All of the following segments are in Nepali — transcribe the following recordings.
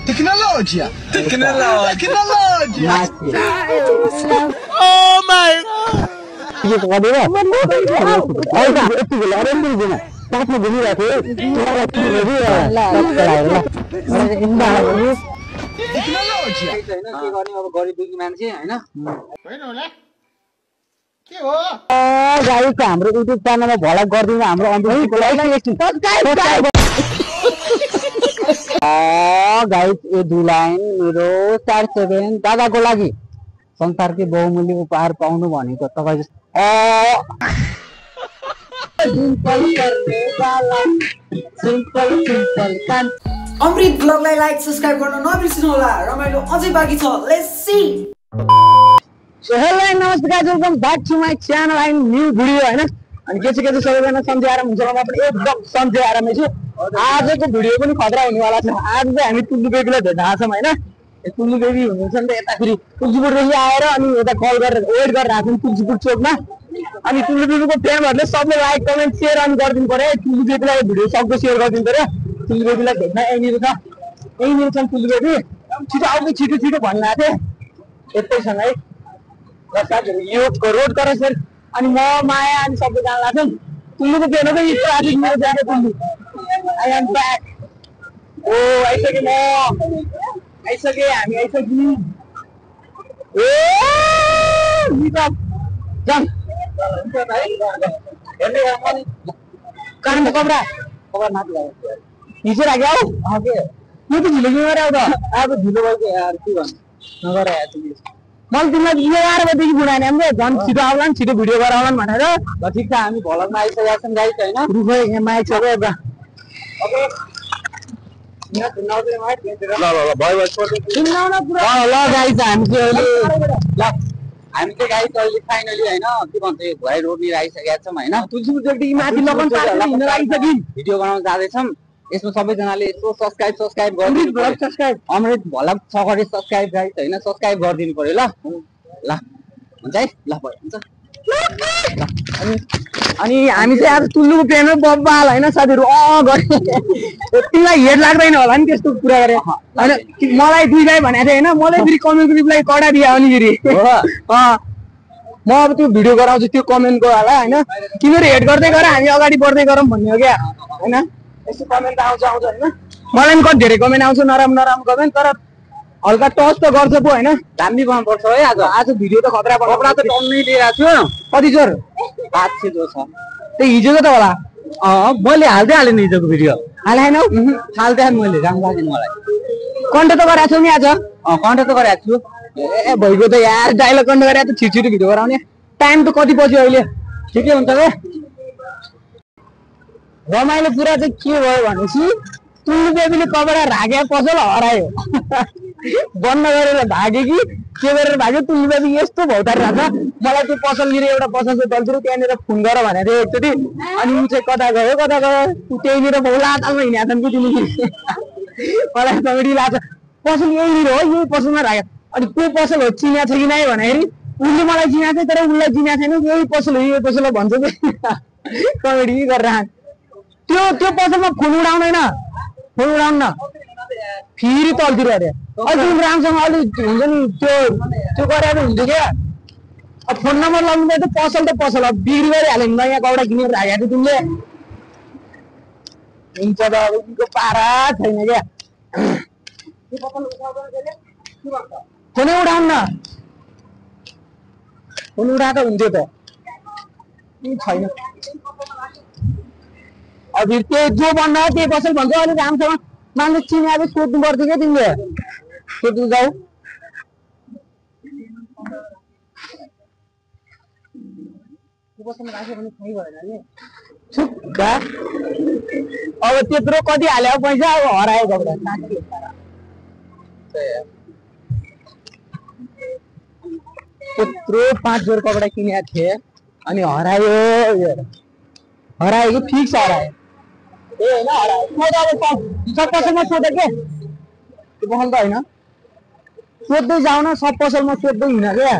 Tecnologia. Tecnologia. Oh my god. ये तो वादे ना और का एक बोला अरे नहीं देना साथ में घूमी रखे तुम्हारा की रेडी है ला अरे इंदा है Tecnologia. हैन के गर्ने अब गरिब दुखी मान्छे हैन होइन होला के हो गाइस हाम्रो युट्युब च्यानलमा भ्लग गर्दिनु हाम्रो अन्तको लागि एकछिन सब्स्क्राइब गाइस यो दुई लाइन मेरो 47 दादाको लागि संसारकै बहुमूल्य उपहार पाउनु भनेको तपाईँ सिम्पल अमृत ब्लगलाई लाइक सब्स्क्राइब गर्न नबिर्सिनु होला रमाइलो अझै बाँकी छ let's see so hello and नमस्कार welcome back to my channel and new video हैन अनि के छ सबैजना सन्चै आराम हुन्छ म पनि एकदम सन्चै आरामै छु आजको भिडियो पनि खतरा हुनेवाला छ आज चाहिँ हामी तुल्लु बेबीलाई भेट्न आछौं हैन तुल्लु बेबी हुनुहुन्छ नि त यता फेरि तुलसीपुरदेखि आएर अनि यता कल गरेर वेट गरेर आछौं तुलसीपुर चोकमा अनि तुल्लु बेबीको फ्यानहरुले सबले लाइक कमेन्ट शेयर अनि गरिदिनु पर्यो तुल्लु बेबीलाई भिडियो सक्दो शेयर गरिदिनु पर्यो तुल्लु बेबीलाई भेट्न यहीँनिर छ तुल्लु बेबी छिटो आउनु छिटो भन्नु आथे यतै छन् है र साथीहरु यो रोड करेसर अनि म माया अनि सबै जान लाग्छौं तुल्लुको भेट्नको इच्छा आदि मेरो जाने तुल्लु आई एम ब्याक ओ आइसके म आइसके हामी आइसक्यौं ए निकम जाम हेर्ने अनि कान कबरा माथि लाग्यो हिजो राख्यो हौ के म त ढिलो गरे आउ त अब ढिलो भयो यार के भन्नु नगरे यार तिमी मैले तिमीलाई 11 बजेदेखि बुढाएँ हामीले झन् छिटो आउला नि छिटो भिडियो गराउला नि भनेर ल ठिक छ हामी भ्लगमा आइसकेका छौं गाइस हैन रुखै यहाँ माइक छ रे अब ल भयो सुन्नाउन पुरा ल गाइस हामी चाहिँ अहिले ल हामी चाहिँ गाइस अहिले फाइनली हैन के भन्छ भोइ रोड नि आइसकेका छौं हैन तुलसीपुरदेखि माथि लगन पार्क हिँड्न लागिसक्यौं भिडियो बनाउन जाँदै छौं यसमा सबैजनाले यसो सब्स्क्राइब गर्दिनु पर्यो सब्स्क्राइब अमृत भ्लग छ गरे सब्स्क्राइब गाइस हैन सब्स्क्राइब गरिदिनु पर्यो ल ल हुन्छ है ल भयो हुन्छ अनि हामी चाहिँ आज तुल्लुको प्लेनमा बब्बाल हैन साथीहरु गरे तिमीलाई हेड लाग्दैन होला नि त्यस्तो कुरा गरे हैन मलाई दुई गाई भनेको थिए हैन मलाई फेरि कमेन्ट ग्रुपलाई कडा दिए अनि फेरि म अब त्यो भिडियो गराउँछु त्यो कमेन्टको होला हैन तिमीहरु हेड गर्दै गर हामी अगाडि बढ्दै गरौँ भन्ने हो क्या हैन यसो कमेन्ट आउँछ हैन मलाई पनि कति धेरै कमेन्ट आउँछ नराम्रो कमेन्ट तर हल्का टच त गर्छ पो हैन दामी बनाउनु पर्छ है आज भिडियो त खतरा बनाउनु कपडा त टन्नै लिइराछु कति जोर 500 जो छ त्यो हिजोको त होला मैले हाल्दै हालेँ नि हिजोको भिडियो हालेनौ हाल्दै मैले राम्रो लाग्यो मलाई कन्टेन्ट त गराएको छु नि आज कन्टेन्ट त गराएको छु ए भइगयो त यार डायलग कन्टेन्ट गराएको त छिटो भिडियो गराउने टाइम त कति बज्यो अहिले ठिकै हुन्छ के रमाइलो कुरा चाहिँ के भयो भनेपछि तुल्लु बेबीले कपडा राखे पसल हरायो बन्द गरेर भाग्यो कि के गरेर भाग्यो तुल्लु बेबी यस्तो भौतार राख्छ मलाई त्यो पसल लिएर एउटा पसल चाहिँ तलतिर त्यहाँनिर फोन गर भनेको थियो एकचोटि अनि ऊ चाहिँ कता गयो त्यहीँनिर बहुला तालमा हिँडेका छन् कि तिमी मलाई कमेडी लाग्छ पसल यहीँनिर हो यही पसलमा राख्यो अनि त्यो पसल हो चिन्या छ कि नै भन्दाखेरि उसले मलाई चिन्या छ तर उसलाई चिन्या छैन यही पसल हो यही पसल भन्छ कि कमेडी गरेर त्यो पसलमा फोन उडाउँदैन फोन उडाउन फेरि तलतिर अरे अलिक राम्रोसँग अलिक हुन्छ नि त्यो गरेर हुन्छ क्या अब फोन नम्बर लगाउनु त पसल अब बिक्री गरिहाल्यो नि नयाँ कपडा किनेर राखेको थियो तिमीले हुन्छ त अब यिनको पारा छैन क्या फोनै उडाउन फोन उडाएको हुन्थ्यो त छैन अब त्यही जो बन्द त्यही पसल भन्छ अलिक राम्रोसँग मान्छे चिनाएर सोध्नु पर्थ्यो क्या तिमीले सोध्नु जाऊ अब त्यत्रो कति हाल्यो पैसा अब हरायो कपडा त्यत्रो 5 जोर कपडा किनेको थिएँ अनि हरायो कि फिक्स हरायो ए हैन हरायो सब पसलमा सोधे के त्यो पसल त हैन सोध्दै जाऊ न सब पसलमा सोध्दै हिँड क्या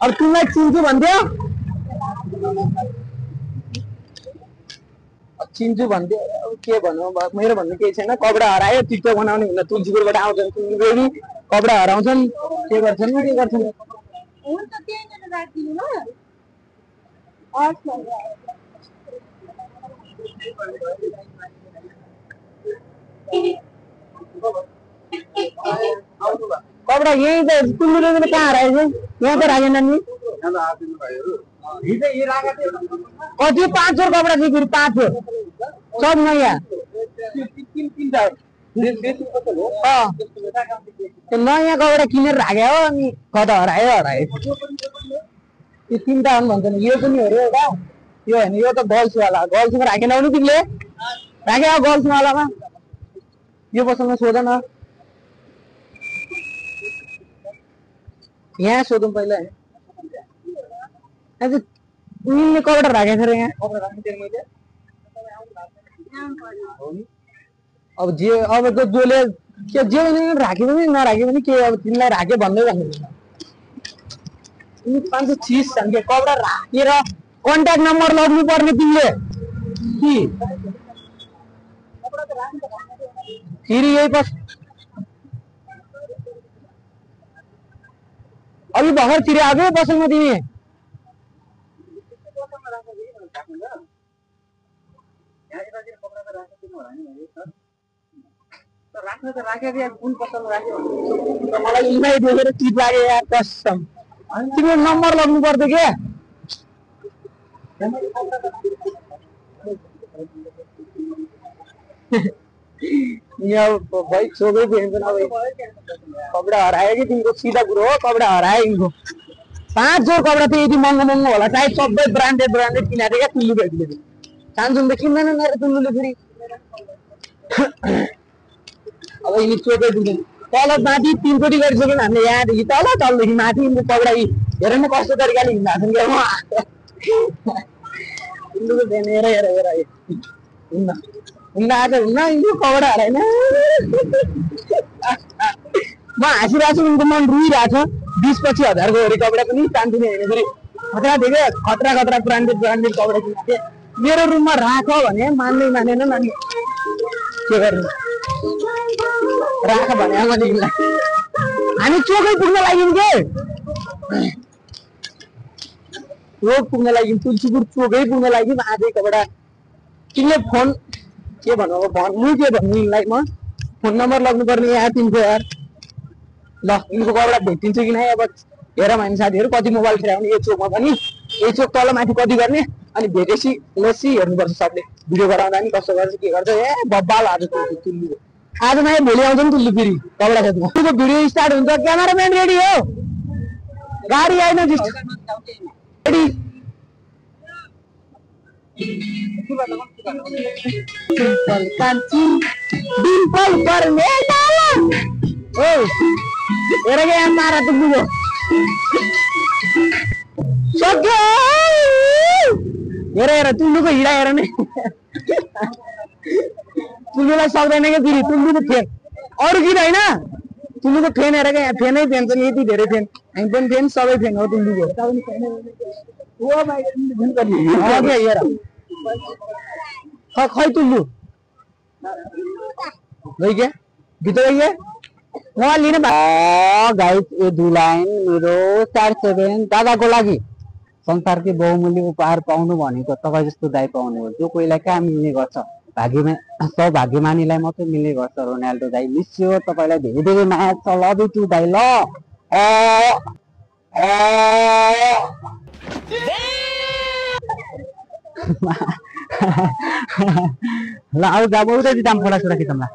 अब तिमीलाई चिन्छु भन्थ्यो चिन्छु भन्थे के भनौँ मेरो भन्नु केही छैन कपडा हरायो टिकटक बनाउने हुँदा तुलसीपुरबाट आउँछन् फेरि कपडा हराउँछन् के गर्छन् हुन्छ त्यहीँनिर राखिदिनु ल हस् कपडा यही त तुलसीपुर कहाँ हराएछ यहाँ त राखेन नि कति 5 जोर कपडा थियो फेरि 5 जोर सब नयाँ नयाँ कपडा किनेर राख्यो हो अनि कता हरायो त्यो 3टा हुन् भन्छ नि यो पनि हो रे एउटा यो होइन यो त गर्ल्सवाला गर्ल्समा राखेनौ नि तिमीले राखे गर्ल्सवालामा यो पसलमा सोध न यहाँ सोधौँ पहिला मिल्ने कपडा राखेको छ यहाँ अब जे अब त जसले के जे राख्यो पनि नराख्यो पनि के अब तिमीलाई राख्यो भन्दै भन्नु मान्छे चिज छन् के कपडा राखेर कन्ट्याक्ट नम्बर लग्नु पर्ने तिमीले कि फेरि यही पछि अघि भर्खर तिरे आएको पसलमा तिमी मलाई इमाई देखेर चिज लाग्यो यार कसम तिम्रो नम्बर लग्नु पर्थ्यो के भाइ चोकै फेर्दैन कपडा हरायो कि तिम्रो सिधा कुरो हो कपडा हरायो यिनको 5 जोर कपडा थियो यति महँगो महँगो होला सायद सबै ब्रान्डेड किनेको क्या तुल्लु भेट्ने सानसुन त किन्दैन मेरो तुल्लुले फेरि अब यिनी चोकै दिँदैन तल माथि 3 कोटी गरिसक्यौँ हामीले यहाँदेखि तलदेखि माथि यिनको कपडा हेर न कस्तो तरिकाले हिँड्दा छन् क्या हेर हेर हेर हुन्न आज हुन्न यिनको कपडा हराएन म हाँसिरहेको छु उनको मन रुइरहेको छ 20-25 हजारको हेरे कपडा पनि चाहन्छु नि होइन फेरि खतरा देख्यो खतरा ब्रान्डेड कपडा किनेको थिएँ मेरो रुममा राख भने मानेन अनि के गर्नु राख भने मैले हामी चोकै पुग्न लाग्यौँ के रोड पुग्न लाग्यौँ तुलसीपुर चोकै पुग्न लाग्यौँ आजै कपडा तिमीले फोन के भन्नु भन्नु के भन्नु यिनलाई म फोन नम्बर लग्नु पर्ने यहाँ तिम्रो यार ल यिनको कपडा भेटिन्छ कि नै अब हेर भने साथीहरू कति मोबाइल खेलाउने यो चोकमा पनि यो चोक तल माथि कति गर्ने अनि भेटेपछि लसी हेर्नुपर्छ सबले भिडियो गराउँदा नि कस्तो गर्छ के गर्छ ए बब्बाल आज तुल्लु आज नयाँ भोलि आउँछ नि तुल्लु फेरि कपडा खेल्नु भिडियो स्टार्ट हुन्छ क्यामेराम्यान रेडी हो गाडी आएन रेडी डिम्पल कान्छी डिम्पल पर्ने ओ हेर के यहाँ मारा तुल्लुको सक्यो हेर तुल्लुको हिँडा हेर नि तुल्लुलाई सक्दैन क्या फेरि तुल्लुको फेन अरू किन होइन तुल्लुको फेन हेर क्या यहाँ फेनै फेन छ नि यति धेरै फेन हामी पनि फेन सबै फेन हो तुल्लुको हेर खै तुल्लु गइके भित्र गइके उहाँ लिने गाइस यो 2 लाइन मेरो 47 दादाको लागि संसारकै बहुमूल्य उपहार पाउनु भनेको तपाईँ जस्तो दाइ पाउनु हो जो कोहीलाई कहाँ मिल्ने गर्छ सौभाग्यमानीलाई मात्रै मिल्ने गर्छ रोनाल्डो दाइ मिस यु तपाईँलाई धेरै धेरै माया छ लभ यु टु दाइ ल ल आउ जाब उतै दाम फोडा छोरा कि तमला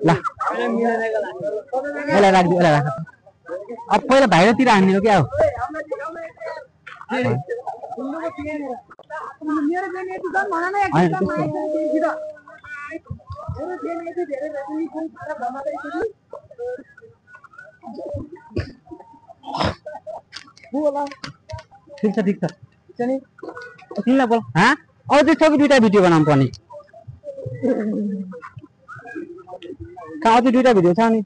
ल यसलाई राख्दियो यसलाई राख अब पहिला बाहिरतिर हान्ने हो क्या हो ठिक छ तिमीलाई बोल हाँ अब चाहिँ सबै 2टा भिडियो बनाउनु पर्ने कहाँ चाहिँ 2टा भिडियो छ नि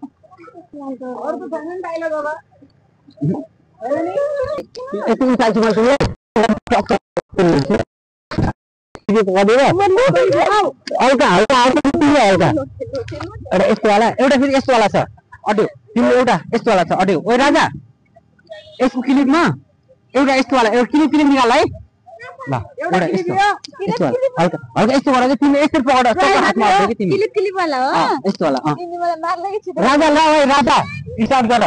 यति उचाल्छु मलाई क्लिक गरिदियो हल्का हल्का हल्का हल्का एउटा यस्तो वाला एउटा फेरि यस्तो वाला छ अडियो तिम्रो एउटा यस्तो वाला छ अडियो ओइ राजा यसको क्लिपमा एउटा यस्तो वाला एउटा क्लिप निकाल है ल एउटा यस्तो यस्तो हल्का हल्का यस्तो गरेर तिमीले यसरी पकड हातमा हाल्दै कि तिमी क्लिप वाला हो यस्तो वाला तिमी मलाई मार लागेछ राजा ल ओइ राजा स्टार्ट गर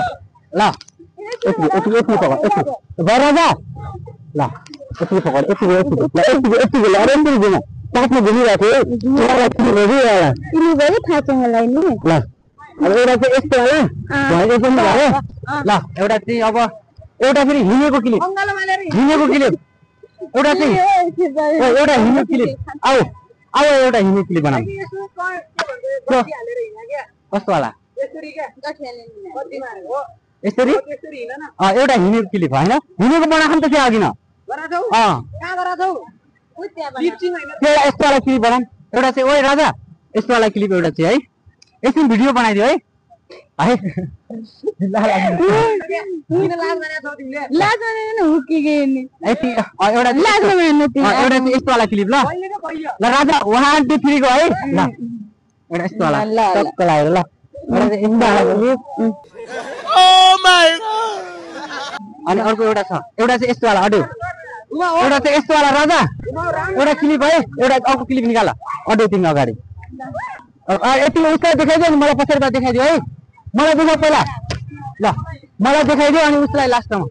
ल यति पकड गर राजा ल यति पकड यति ल अरे यति दिन साथमा घुमिरहेको तिमी गयो थाहा छ मलाई नि ल अब एउटा चाहिँ यस्तो वाला भएपछि पनि भयो ल एउटा चाहिँ अब एउटा फेरि हिँडेको क्लिप एउटा चाहिँ एउटा हिँड्ने क्लिप आऊ आऊ एउटा हिँड्ने क्लिप बनाऊ कस्तो वाला यसरी एउटा हिँड्ने क्लिप होइन हिँडेको बनाएको त त्यो अघि न यस्तो वाला क्लिप बनाऊ एउटा चाहिँ ओइ राजा यस्तो वाला क्लिप एउटा चाहिँ है एकछिन भिडियो बनाइदियो है एउटा यस्तो वाला क्लिप ल राजा 1 2 3 गो है ल एउटा यस्तो वाला टक्क लाग्यो ल अनि अर्को एउटा छ एउटा चाहिँ यस्तो वाला अडियो एउटा चाहिँ यस्तो वाला राजा एउटा क्लिप है एउटा अर्को क्लिप निकाल अडियो तिमी अगाडि यति उसलाई देखाइदियो अनि मलाई पछाडिबाट देखाइदियो है मलाई देखाऊ पहिला ल मलाई देखाइदियो अनि उसलाई लास्टमा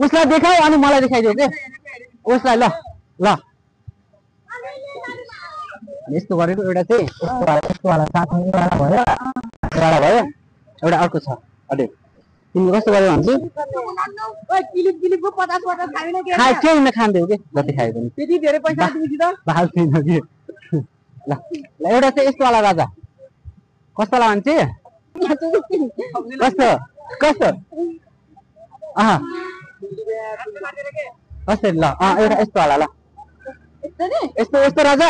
उसलाई देखाऊ अनि मलाई देखाइदियो के उसलाई ल ल यस्तो गरेको एउटा चाहिँ यस्तो वाला साथमा भयो एउटा अर्को छ अडियो तिमी कस्तो गर्यो भन्छु केही नखाँदै हो कि जति खायो भने त्यति धेरै पैसा दिन्छ छैन कि ल एउटा चाहिँ यस्तो वाला राजा कस्तो वाला मान्छे कस्तो कस्तो कसरी ल एउटा यस्तो वाला ल यस्तो यस्तो राजा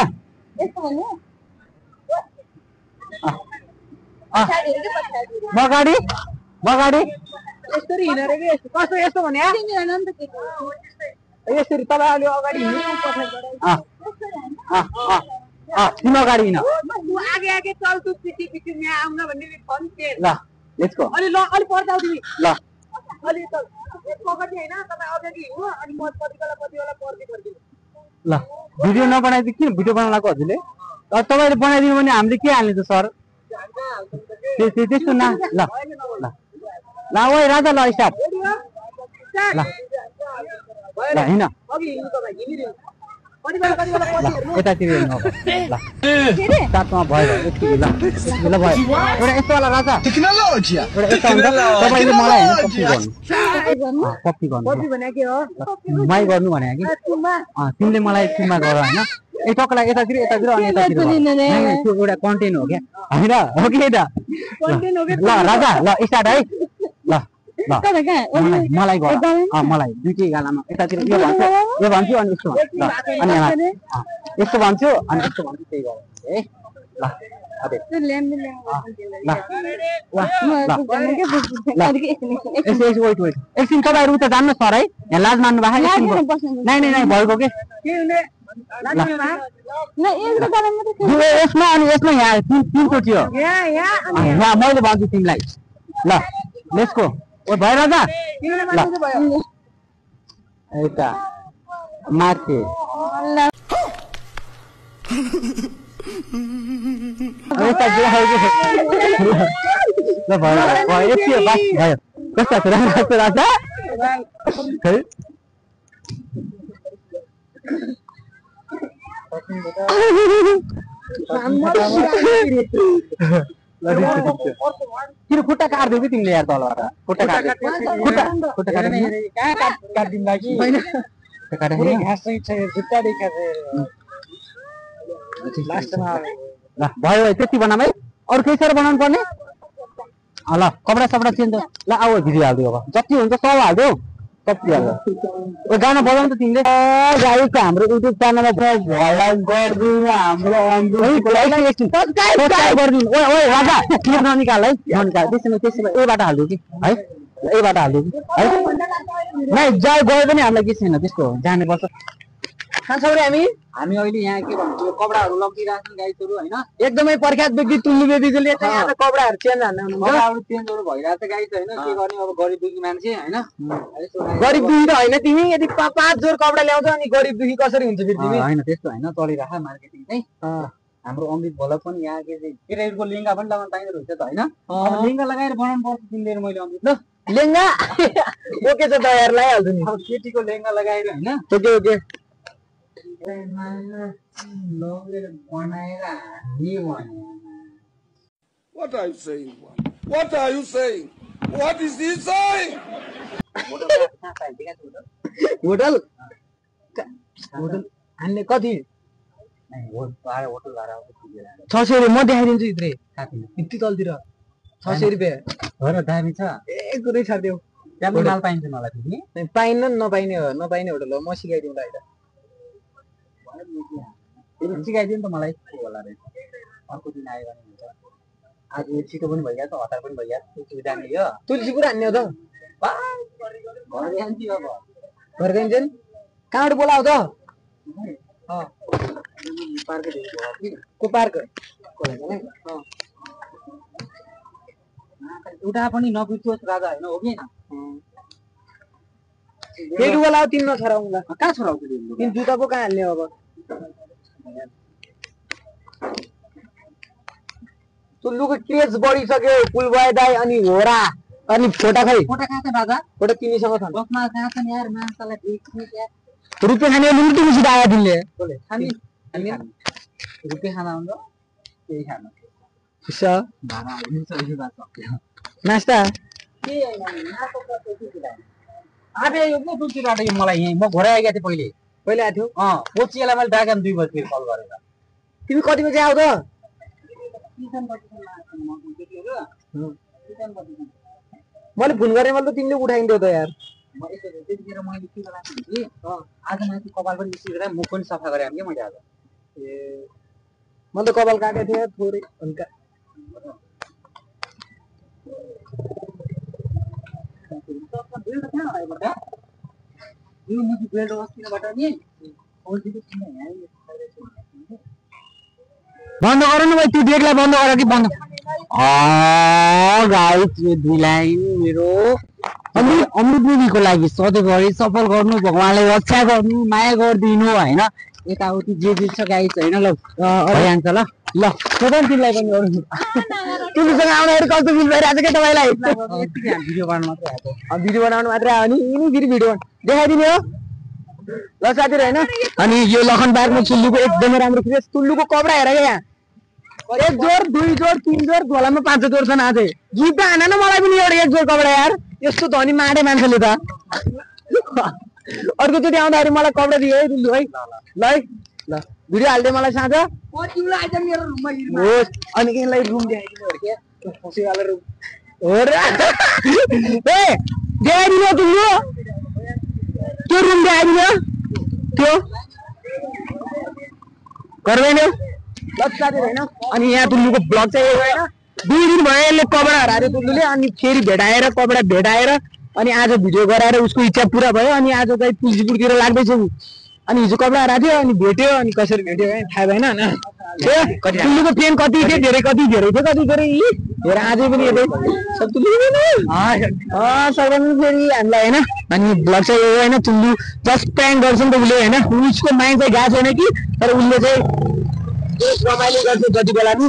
मगाडी मगाडी यसरी हिँडेर के कस्तो यस्तो भने यसरी तपाईहरुले अगाडि हिँड्नु तिमी अगाडि हिँड आगे आगे चल तु पछि पछि यहाँ आउन भन्ने फोन के ल लेट्स गो अलि ल अलि पर्दाउ तिमी ल अलि त पकडी हैन तपाई अगाडि हिँड्नु अनि म पतिवाला पर्दै ल भिडियो नबनाइदिए किन भिडियो बनाउनको हजुरले तपाईले बनाइदिनु भने हामीले के हाल्ने त सर त्यस्तो न ल ल ल ओइ राजा ल स्टार्ट ल ल हिँड यतातिर हिँड्नु ल साथमा भयो यति ल ल भयो एउटा यस्तो वाला राजा टेक्नोलोजिया एउटा यस्तो हुन्छ तपाईले मलाई हैन कपी गर्नु भने के हो माइ गर्नु भने कि तिमीले मलाई सुनमा गर हैन ए टक्कला यतातिर अनि यतातिर त्यो एउटा कन्टेन्ट हो क्या हैन हो कि त कन्टेन्ट हो के ल राजा ल स्टार्ट है ल ल मलाई गर मलाई दुईटै गालामा यतातिर यो भन्छु अनि यस्तो ल अनि यस्तो भन्छु अनि यस्तो भन्छु त्यही गर है ल अबे वेट एकछिन तपाईहरु उता जान्नु सर है यहाँ लाज मान्नु भएको नै भएको के यसमा अनि यसमा यहाँ तीनचोटि हो यहाँ मैले भन्छु तिमीलाई ल लेट्स गो ओ भाइ राजा एउटा माथि ल भयो यति हो बस भयो कस्तो छ राजा किन खुट्टा काट्दियौ कि तिमीले यार तलबाट खुट्टा ल भयो त्यति बनाऊ है अरू केही सर बनाउनु पर्ने ल कपडा सपडा चेन्ज ल आऊ भिडियो हालिदियो अब जति हुन्छ सब हालिदेऊ कति हाल्यो ओ गाना बजाउनु त तिमीले गाईको हाम्रो युट्युब च्यानलमा गरिदिनु ओ राजा क्लिप ननिकाल है ननिकाल त्यसैमा यहीबाट हालिदियो कि है यहीबाट हालिदियो कि है नै जाऊ गयो पनि हामीलाई के छैन त्यस्तो जानुपर्छ खान्छौ रे हामी अहिले यहाँ के भन्छ यो कपडाहरू लगिराख्छन् गाइसहरु हैन एकदमै प्रख्यात व्यक्ति तुल्लु बेबीले चाहिँ यहाँ त कपडाहरू चेन्ज हान्न कपडाहरू चेन्जहरू भइरहेछ गाइस हैन के गर्ने अब गरिब दुखी मान्छे हैन गरिब दुखी त हैन तिमी यदि 5 जोर कपडा ल्याउँछौ अनि गरिब दुखी कसरी हुन्छ फेरि तिमी हैन त्यस्तो हैन चलिराख मार्केटिङ चाहिँ हाम्रो अमृत भोला पनि यहाँ के चाहिँ केटाको लेंगा पनि लगाउन पाइँदो रहेछ त हैन अब लेंगा लगाएर बनाउनु पर्छ तिमीले मैले अमृत ल लेंगा ओके छ तयार लगाइहाल्छु नि अब केटीको लेंगा लगाएर हैन okay okay What are you saying? What are you saying? What is he saying? Hotel हान्ने कति 600 रुपियाँ म देखाइदिन्छु इत्रे यति तलतिर 600 रुपियाँ घर दामी छ ए कुरै छ त्यो त्यहाँ माल पाइन्छ मलाई फेरि पाइन्न नपाइने होटल हो म सिकाइदिउँला अहिले सिकाइदिनु त मलाई के होला रे अर्को दिन आयो भने हुन्छ आज छिटो पनि भइहाल्छ हतार पनि भइहाल्छ सुविधा नै हो तुलसीपुर हान्ने हो त घर जान्छु अब घर गइन्छन् कहाँबाट बोलाऊ त को पार्क उठा पनि नबिर्सियोस् राजा हैन हो कि फेरि बोलाऊ तिन नछराउँला कहाँ छोराउँछु तिन जुत्ता पो कहाँ हाल्ने अब तुल्लुको क्रेज बढिसक्यो पुलबय दाई अनि होरा अनि फोटा खै फोटा कहाँ छ राजा फोटा तिमीसँग छ बसमा कहाँ छ यार मान्छेलाई देखिने क्या रुपियाँ खाने लुम्टी मुसी आयो तिमीले हामी रुपियाँ खाना हुन्छ त्यही खानु भाडा हालिदिन्छ यो बात सक्यो नास्ता के आबे यो के दुईबाट यो मलाई यही म घर आइगा थिएँ पहिले आएको थियो कोचियालाई मैले डाकाम 2 बजे कल गरेर तिमी कति बजे आऊ त मैले फोन गरेँ मैले त तिमीले उठाइदियो त यार त्यतिखेर मैले के गरेको थिएँ कि आज माथि कपाल पनि निस्किएर मुख पनि सफा गरेँ के मैले आज ए मैले त कपाल काटेको थिएँ थोरै हल्का बन्द गर न भाइ त्यो डेकलाई बन्द गर कि बन्द गाइस यो दुईलाई मेरो अमृत मुभीको लागि सधैँभरि सफल गर्नु भगवानले रक्षा गर्नु माया गरिदिनु हैन यताउति जे छ गाइस हैन ल भइहाल्छ ल ल सोधन तिमीलाई पनि गर्नु तिमीसँग आउँदाखेरि कस्तो फिल भइरहेछ के तपाईँलाई भिडियो बनाउनु मात्रै आएको भिडियो बनाउनु मात्रै आयो नि यिनी फेरि भिडियो देखाइदिने हो ल साथीहरु हैन अनि यो लखन पार्कमा तुल्लुको एकदमै राम्रो क्रेज तुल्लुको कपडा हेर के यहाँ 1 जोर 2 जोर 3 जोर झोलामा 5 जोर छन् आज गीत हान न मलाई पनि एउटा 1 जोर कपडा यार यस्तो धनी माडे मान्छेले त अर्को चोटि आउँदाखेरि मलाई कपडा दिए है तुल्लु है ल है ल भिडियो हाल्दै मलाई साँझ तिमीलाई आइज मेरो रुममा होस् अनि यसलाई रुम देखाइदिनु हो के खुसीवाला रुम हो र ए देखाइदिनु तुल्लु त्यो रुम देखाइदिनु त्यो गर्दैन लक्ष्य हैन अनि यहाँ तुल्लुको ब्लग चाहिँ हैन 2 दिन भयो यसले कपडा हरायो तुल्लुले अनि फेरि भेटाएर कपडा भेटाएर अनि आज भिडियो गराएर उसको इच्छा पुरा भयो अनि आज चाहिँ तुलसीपुरतिर लाग्दैछ अनि हिजो कपडा हराएको थियो अनि भेट्यो अनि कसरी भेट्यो थाहा भएन हैन तुल्लुको पेन कति थियो धेरै थियो कति धेरै हेर आज पनि यतै सब तुल्लु सबैले फेरि हामीलाई हैन अनि ब्लग चाहिँ यो हैन तुल्लु जस्ट प्र्याङ्क गर्छ नि त उसले हैन उसको माइन्ड चाहिँ गएको छैन कि तर उसले चाहिँ रमाइलो गर्छ जति बेला नि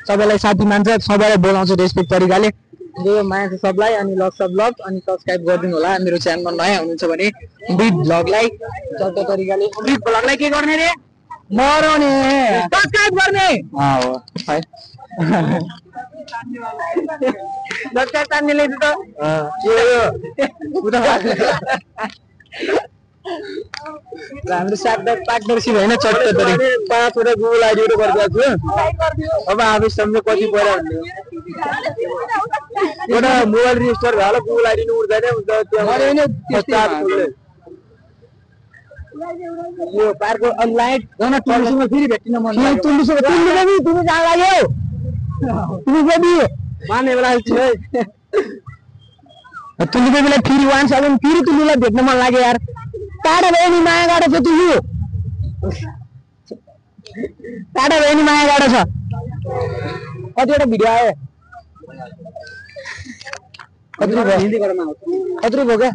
सबैलाई साथी मान्छ सबैलाई बोलाउँछ रेस्पेक्ट तरिकाले यो माया छ सबलाई अनि लभ अनि सब्स्क्राइब गरिदिनु होला मेरो च्यानलमा नयाँ हुनुहुन्छ भने अमृत ब्लगलाई जस्तो तरिकाले अमृत ब्लगलाई के गर्ने रे मराउने सब्स्क्राइब गर्ने हो है सब्स्क्राइब गर्नेले त हाम्रो साथदार पार्टनरशिप हैन चट्ट तरी 5 वटा गुगल आइडीहरु गरिदिएको छु अब आवेशसम्म कति परे भन्ने एउटा मोबाइल रेजिस्टर भयो गुगल आइडी नि उड्दैन हुन्छ त्यो यो पार्कको अनलाइन गर्न टुल्लुसँग फेरि भेट्न मन लाग्यो तुल्लु पनि तिमी जान लाग्यो तिमी पनि माने बेला छु है तुल्लु बेला फेरि 1 7 फेरि तुल्लुलाई भेट्न मन लाग्यो यार टाढा भयो नि माया गाडो छ तिमी टाढा भयो नि माया गाडो छ कतिवटा भिडियो आयो कति भयो क्या